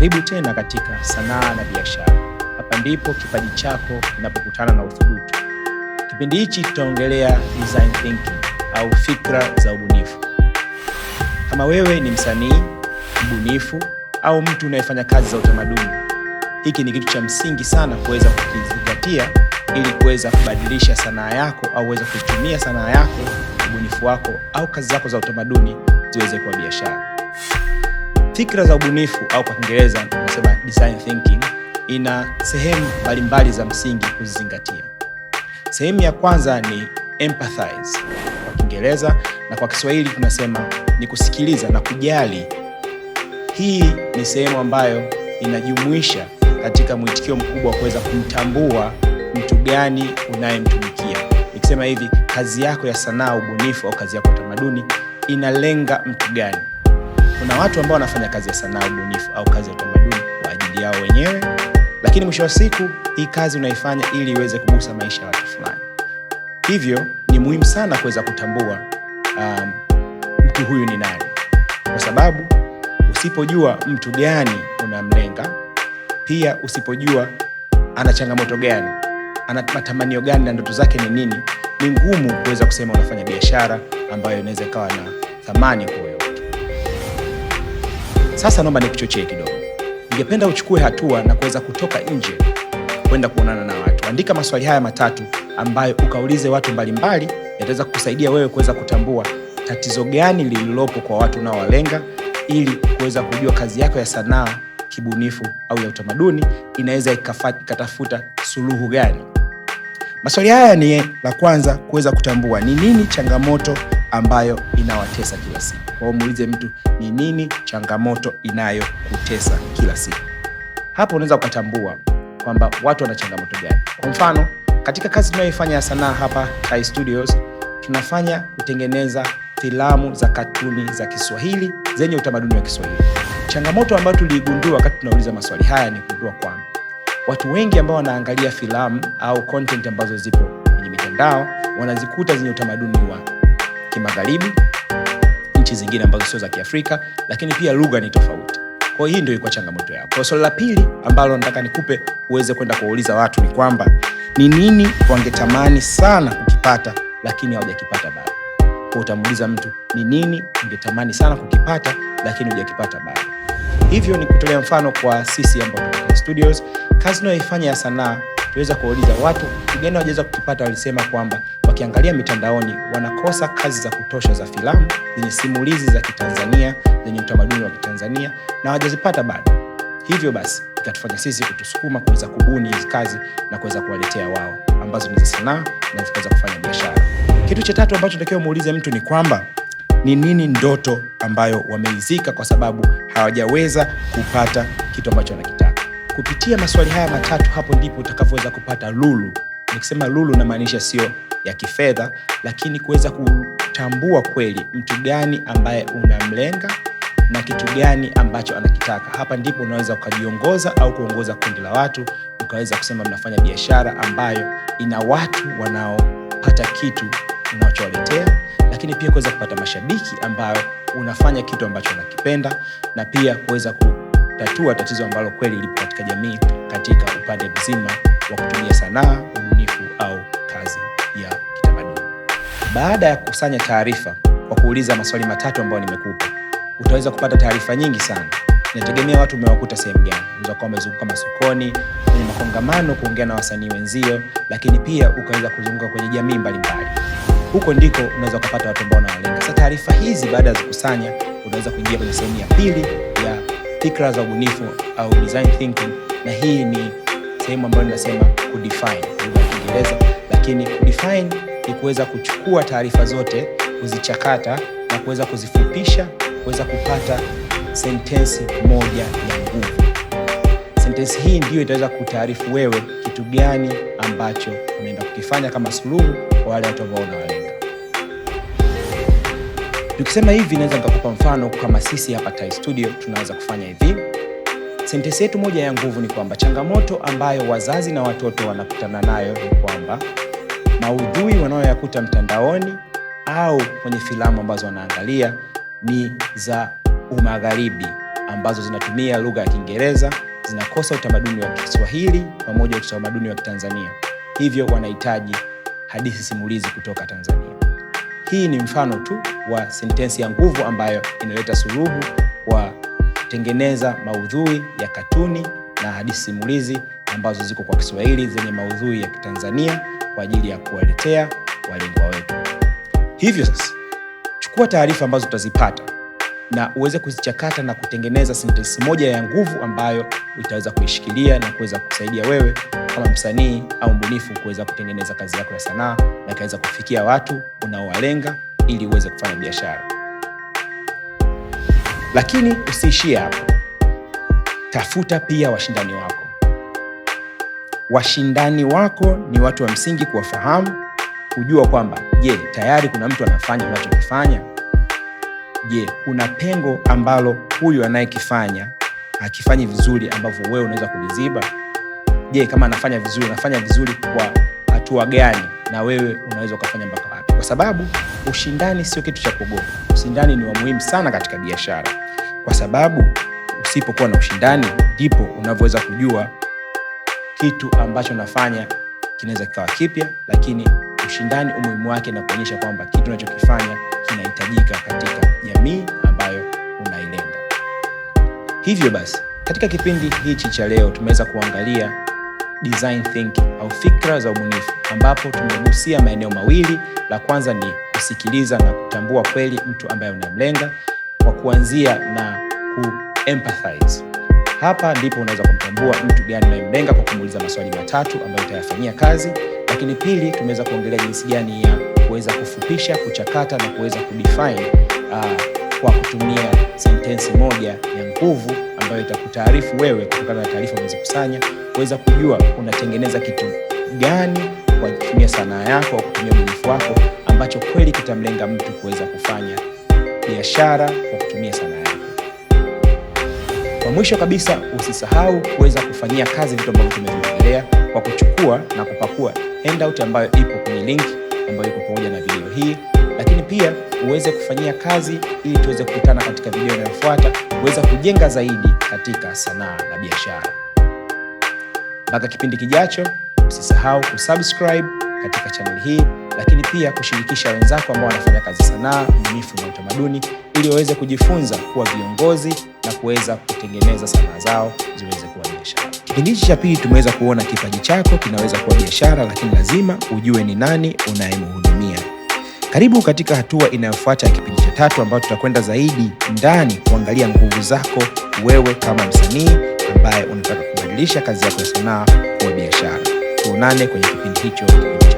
Karibu tena katika Sanaa na Biashara. Hapa ndipo kipaji chako kinapokutana na uthubutu. Kipindi hichi tutaongelea design thinking au fikra za ubunifu. Kama wewe ni msanii, mbunifu au mtu unayefanya kazi za utamaduni, hiki ni kitu cha msingi sana kuweza kukizingatia ili kuweza kubadilisha sanaa yako au uweze kuitumia sanaa yako, ubunifu wako au kazi zako za utamaduni ziweze kuwa biashara. Fikra za ubunifu au kwa Kiingereza tunasema design thinking ina sehemu mbalimbali za msingi kuzizingatia. Sehemu ya kwanza ni empathize kwa Kiingereza, na kwa Kiswahili tunasema ni kusikiliza na kujali. Hii ni sehemu ambayo inajumuisha katika mwitikio mkubwa wa kuweza kumtambua mtu gani unayemtumikia. Nikisema hivi, kazi yako ya sanaa, ubunifu au kazi yako ya utamaduni inalenga mtu gani? Kuna watu ambao wanafanya kazi ya sanaa, ubunifu au kazi ya utamaduni kwa ajili yao wenyewe, lakini mwisho wa siku hii kazi unaifanya ili iweze kugusa maisha ya watu fulani. Hivyo ni muhimu sana kuweza kutambua mtu huyu ni nani, kwa sababu usipojua mtu gani unamlenga, pia usipojua ana changamoto gani, ana matamanio gani na ndoto zake ni nini, ni ngumu kuweza kusema unafanya biashara ambayo inaweza ikawa na thamani kwa huyo mtu. Sasa naomba nikuchochee kidogo. Ningependa uchukue hatua na kuweza kutoka nje kwenda kuonana na watu. Andika maswali haya matatu ambayo ukaulize watu mbalimbali, yataweza kukusaidia wewe kuweza kutambua tatizo gani lililopo kwa watu unaowalenga, ili kuweza kujua kazi yako ya sanaa, kibunifu au ya utamaduni inaweza ikatafuta suluhu gani. Maswali haya ni la kwanza, kuweza kutambua ni nini changamoto ambayo inawatesa kila siku. Kwa hiyo muulize mtu ni nini changamoto inayokutesa kila siku. Hapo unaweza ukatambua kwamba watu wana changamoto gani. Kwa mfano, katika kazi tunayoifanya ya sanaa hapa Tai Studios, tunafanya kutengeneza filamu za katuni za Kiswahili zenye utamaduni wa Kiswahili. Changamoto ambayo tuliigundua wakati tunauliza maswali haya ni kugundua kwamba watu wengi ambao wanaangalia filamu au content ambazo zipo kwenye mitandao wanazikuta zenye utamaduni wa kimagharibi, nchi zingine ambazo sio za Kiafrika, lakini pia lugha ni tofauti. Kwa hiyo hii ndio ilikuwa changamoto yao. Kwa swali la pili ambalo nataka nikupe uweze kwenda kuwauliza watu ni kwamba ni nini wangetamani sana kukipata lakini hawajakipata bado. Kwa utamuuliza mtu ni nini ungetamani sana kukipata lakini hujakipata bado. Hivyo ni kutolea mfano kwa sisi ambao tuko Studios, kazi tunayoifanya ya sanaa, tuweza kuwauliza watu kitu gani hawajaweza kukipata. Walisema kwamba wakiangalia mitandaoni wanakosa kazi za kutosha za filamu zenye simulizi za Kitanzania, zenye utamaduni wa Kitanzania na hawajazipata bado. Hivyo basi ikatufanya sisi kutusukuma kuweza kubuni hizi kazi na kuweza kuwaletea wao ambazo ni za sanaa na zikaweza kufanya biashara. Kitu cha tatu ambacho natakiwa muulize mtu ni kwamba ni nini ndoto ambayo wameizika kwa sababu hawajaweza kupata kitu ambacho wanakitaka. Kupitia maswali haya matatu, hapo ndipo utakavyoweza kupata lulu. Nikisema lulu namaanisha sio ya kifedha, lakini kuweza kutambua kweli mtu gani ambaye unamlenga na kitu gani ambacho anakitaka. Hapa ndipo unaweza ukajiongoza au kuongoza kundi la watu, ukaweza kusema mnafanya biashara ambayo ina watu wanaopata kitu unachowaletea, lakini pia kuweza kupata mashabiki ambayo unafanya kitu ambacho unakipenda, na pia kuweza kutatua tatizo ambalo kweli lipo katika jamii katika upande mzima wa kutumia sanaa, ubunifu au kazi ya kitamaduni. Baada ya kukusanya taarifa kwa kuuliza maswali matatu ambayo nimekupa, utaweza kupata taarifa nyingi sana. Inategemea watu umewakuta sehemu gani. Unaweza kuwa umezunguka masokoni, kwenye makongamano, kuongea na wasanii wenzio, lakini pia ukaweza kuzunguka kwenye jamii mbalimbali. Huko ndiko unaweza kupata watu ambao unawalenga. Sasa taarifa hizi baada ya kuzikusanya, unaweza kuingia kwenye sehemu ya pili ya fikra za ubunifu au design thinking, na hii ni sehemu ambayo ninasema kudefine kwa lugha ya Kiingereza, lakini kudefine ni kuweza kuchukua taarifa zote, kuzichakata na kuweza kuzifupisha, kuweza kupata sentensi moja ya nguvu. Sentensi hii ndiyo itaweza kutaarifu wewe kitu gani ambacho unaenda kukifanya kama suluhu kwa wale watu ambao unawalenga. Tukisema hivi, naweza nikakupa mfano kama sisi hapa Tai Studio tunaweza kufanya hivi. Sentensi yetu moja ya nguvu ni kwamba changamoto ambayo wazazi na watoto wanakutana nayo ni kwamba maudhui wanayoyakuta mtandaoni au kwenye filamu ambazo wanaangalia ni za umagharibi ambazo zinatumia lugha ya Kiingereza, zinakosa utamaduni wa Kiswahili pamoja na utamaduni wa Kitanzania. Hivyo wanahitaji hadithi simulizi kutoka Tanzania. Hii ni mfano tu wa sentensi ya nguvu ambayo inaleta suluhu kwa kutengeneza maudhui ya katuni na hadithi simulizi ambazo ziko kwa Kiswahili zenye maudhui ya Kitanzania kwa ajili ya kuwaletea walengwa wetu. Hivyo sasa, chukua taarifa ambazo utazipata na uweze kuzichakata na kutengeneza sentensi moja ya nguvu ambayo utaweza kuishikilia na kuweza kusaidia wewe kama msanii au mbunifu kuweza kutengeneza kazi yako ya sanaa na ikaweza kufikia watu unaowalenga ili uweze kufanya biashara. Lakini usiishie hapo. Tafuta pia washindani wako. Washindani wako ni watu wa msingi kuwafahamu, kujua kwamba je, tayari kuna mtu anafanya unachokifanya? Je, kuna pengo ambalo huyu anayekifanya hakifanyi vizuri ambavyo wewe unaweza kuliziba? Je, kama anafanya vizuri, anafanya vizuri kwa hatua gani na wewe unaweza ukafanya mpaka wapi? Kwa sababu ushindani sio kitu cha kuogopa. Ushindani ni wa muhimu sana katika biashara, kwa sababu usipokuwa na ushindani ndipo unavyoweza kujua kitu ambacho nafanya kinaweza kikawa kipya, lakini ushindani umuhimu wake na kuonyesha kwamba kitu unachokifanya kinahitajika katika jamii ambayo unailenga. Hivyo basi, katika kipindi hichi cha leo tumeweza kuangalia design thinking au fikra za ubunifu, ambapo tumegusia maeneo mawili. La kwanza ni kusikiliza na kutambua kweli mtu ambaye unamlenga kwa kuanzia na ku-empathize. Hapa ndipo unaweza kumtambua mtu gani unayemlenga kwa kumuuliza maswali matatu ambayo utayafanyia kazi. Lakini pili, tumeweza kuongelea jinsi gani ya kuweza kufupisha, kuchakata na kuweza kudefine kwa kutumia sentensi moja ya nguvu ambayo itakutaarifu wewe kutokana na taarifa ulizokusanya kuweza kujua unatengeneza kitu gani kwa kutumia sanaa yako au kutumia ubunifu wako ambacho kweli kitamlenga mtu kuweza kufanya biashara kwa kutumia sanaa yako. Kwa mwisho kabisa, usisahau kuweza kufanyia kazi vitu ambavyo tumeviongelea kwa kuchukua na kupakua handout ambayo ipo kwenye link ambayo iko pamoja na video hii, lakini pia uweze kufanyia kazi ili tuweze kukutana katika video inayofuata kuweza kujenga zaidi katika sanaa na biashara. Mpaka kipindi kijacho, usisahau kusubscribe katika channel hii, lakini pia kushirikisha wenzako ambao wanafanya kazi sanaa, ubunifu na utamaduni ili waweze kujifunza kuwa viongozi na kuweza kutengeneza sanaa zao ziweze kuwa biashara. Kipindi hichi cha pili tumeweza kuona kipaji chako kinaweza kuwa biashara, lakini lazima ujue ni nani unayemhudumia. Karibu katika hatua inayofuata ya kipindi cha tatu, ambayo tutakwenda zaidi ndani kuangalia nguvu zako wewe kama msanii ambaye unataka kubadilisha kazi yako ya sanaa kuwa biashara. Tuonane kwenye kipindi hicho, kipindi cha